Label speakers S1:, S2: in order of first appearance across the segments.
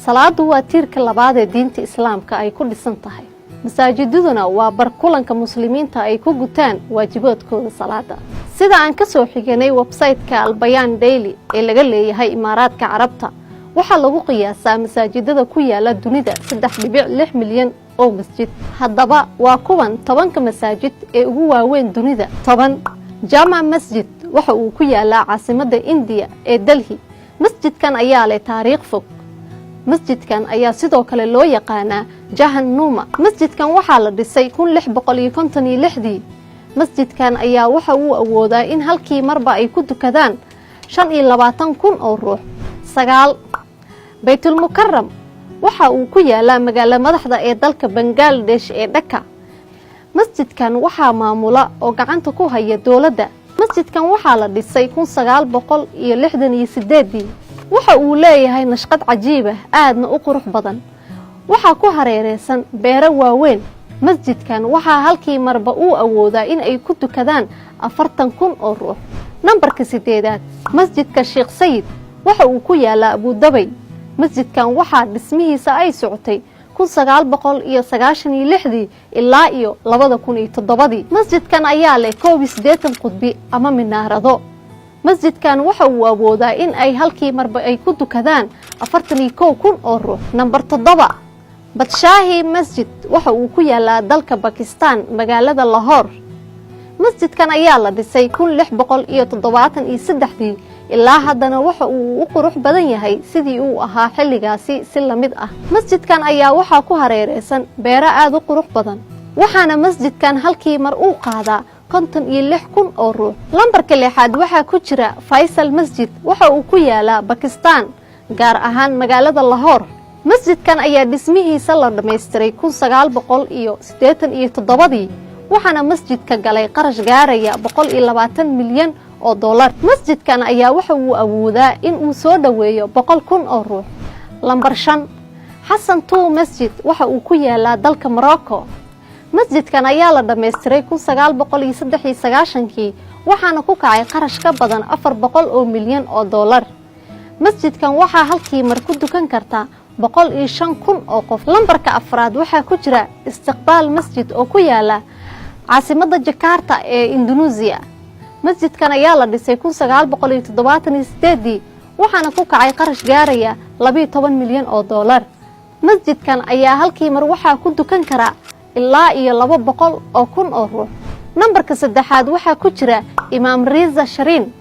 S1: Salaadu waa tiirka labaad ee diinta Islaamka ay ku dhisan tahay. Masaajidaduna waa barkulanka muslimiinta ay ku gutaan waajibaadkooda salaada. Sida aan ka soo xiganay website-ka Albayaan Daily ee laga leeyahay Imaaraadka Carabta, waxaa lagu qiyaasaa masaajidada ku yaala dunida 3.6 milyan oo masjid. Haddaba, waa kuwan 10-ka masaajid ee ugu waaweyn dunida. 10, Jama Masjid waxa uu ku yaalaa caasimadda Indiya ee Delhi. Masjidkan ayaa leh taariikh fog. Masjidkan ayaa sidoo kale loo yaqaanaa Jahan Numa. Masjidkan waxaa la dhisay 1656-dii. Masjidkan ayaa waxa uu awoodaa in halkii marba ay ku dukadaan 25,000 oo ruux. 9, Baytulmukaram waxa uu ku yaalaa magaalo madaxda ee dalka Bangaladesh ee Dhaka. Masjidkan waxaa maamula oo gacanta ku haya dowladda. Masjidkan waxaa la dhisay 1968-dii. Waxa uu leeyahay nashqad cajiib ah, aadna u qurux badan. Waxaa ku hareereysan beero waaweyn. Masjidkan waxaa halkii marba uu awoodaa in ay ku dukadaan 40,000 oo ruux. Nambarka sideedaad, Masjidka Sheekh Sayid waxa uu ku yaalaa Abudabay. Masjidkan waxaa dhismihiisa ay socotay 1996-dii ilaa iyo 2007-dii. Masjidkan ayaa leh 81 qudbi ama minaarado. Masjidkan waxa uu awoodaa in ay halkii marba ay ku dukadaan 41,000 oo ruux. Nambar 7, Badshaahi Masjid waxa uu ku yaalaa dalka Bakistan, magaalada Lahore. Masjidkan ayaa la dhisay 1673-dii. Ilaa haddana waxa uu u qurux badan yahay sidii uu ahaa xilligaasi si lamid ah. Masjidkan ayaa waxaa ku hareereysan beero aada u qurux badan, waxaana masjidkan halkii mar uu qaadaa 56,000 oo ruux. Lambarka lixaad waxaa ku jira Faysal Masjid. Waxa uu ku yaalaa Bakistan, gaar ahaan magaalada Lahore. Masjidkan ayaa dhismihiisa la dhammaystiray 1987-dii, waxaana masjidka galay qarash gaaraya 120 milyan oo dollar. Masjidkan ayaa waxa uu awoodaa in uu soo dhoweeyo 100,000 oo ruux. Lambar 5, Xasan Two Masjid waxa uu ku yaalaa dalka Morocco. Masjidkan ayaa la dhammaystiray 1993-kii, waxaana ku kacay qarash ka badan 400 oo milyan oo dollar. Masjidkan waxaa halkii mar ku dukan karta 105,000 oo qof. Lambarka afraad waxaa ku jira Istiqbaal Masjid oo ku yaala caasimadda Jakarta ee Indonesia. Masjidkan ayaa la dhisay 1978-dii, waxaana ku kacay qarash gaaraya 12 milyan oo dollar. Masjidkan ayaa halkii mar waxaa ku dukan kara ilaa iyo 200,000 oo ruux. Nambarka saddexaad waxaa ku jira Imaam Riza Shariin.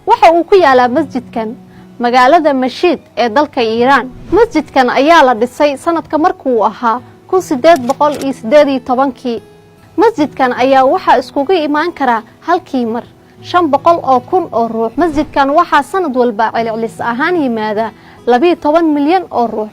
S1: Waxa uu ku yaalaa masjidkan magaalada Mashiid ee dalka Iiraan. Masjidkan ayaa la dhisay sanadka markuu ahaa 1818-kii. Masjidkan ayaa waxaa iskugu imaan karaa halkii mar 500,000 oo ruux. Masjidkan waxaa sanad walba celcelis ahaan yimaada 12 milyan oo ruux.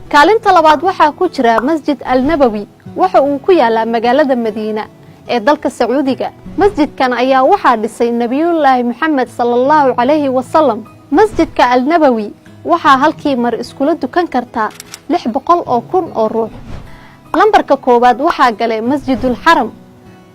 S1: Kaalinta labaad waxaa ku jira Masjid Alnabowi. Waxa uu ku yaalaa magaalada Madiina ee dalka Sacuudiga. Masjidkan ayaa waxaa dhisay Nebiyullaahi Moxamed sala Allahu calayhi wasalam. Masjidka Alnabowi waxaa halkii mar iskula dukan kartaa 600,000 oo ruux. Lambarka koowaad waxaa galay Masjidulxaram.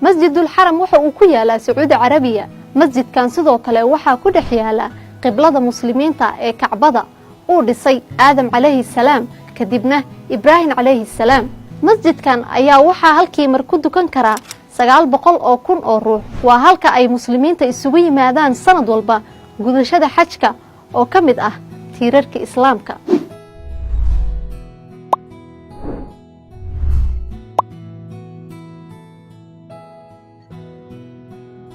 S1: Masjidulxaram waxa uu ku yaalaa Sacuudi Carabiya. Masjidkan sidoo kale waxaa ku dhex yaala qiblada muslimiinta ee Kacbada uu dhisay Aadam calayhi salaam, kadibna Ibraahim calayhi salaam. Masjidkan ayaa waxaa halkii mar ku dukan karaa 900,000 oo ruux. Waa halka ay muslimiinta isugu yimaadaan sanad walba gudashada xajka oo ka mid ah tiirarka Islaamka.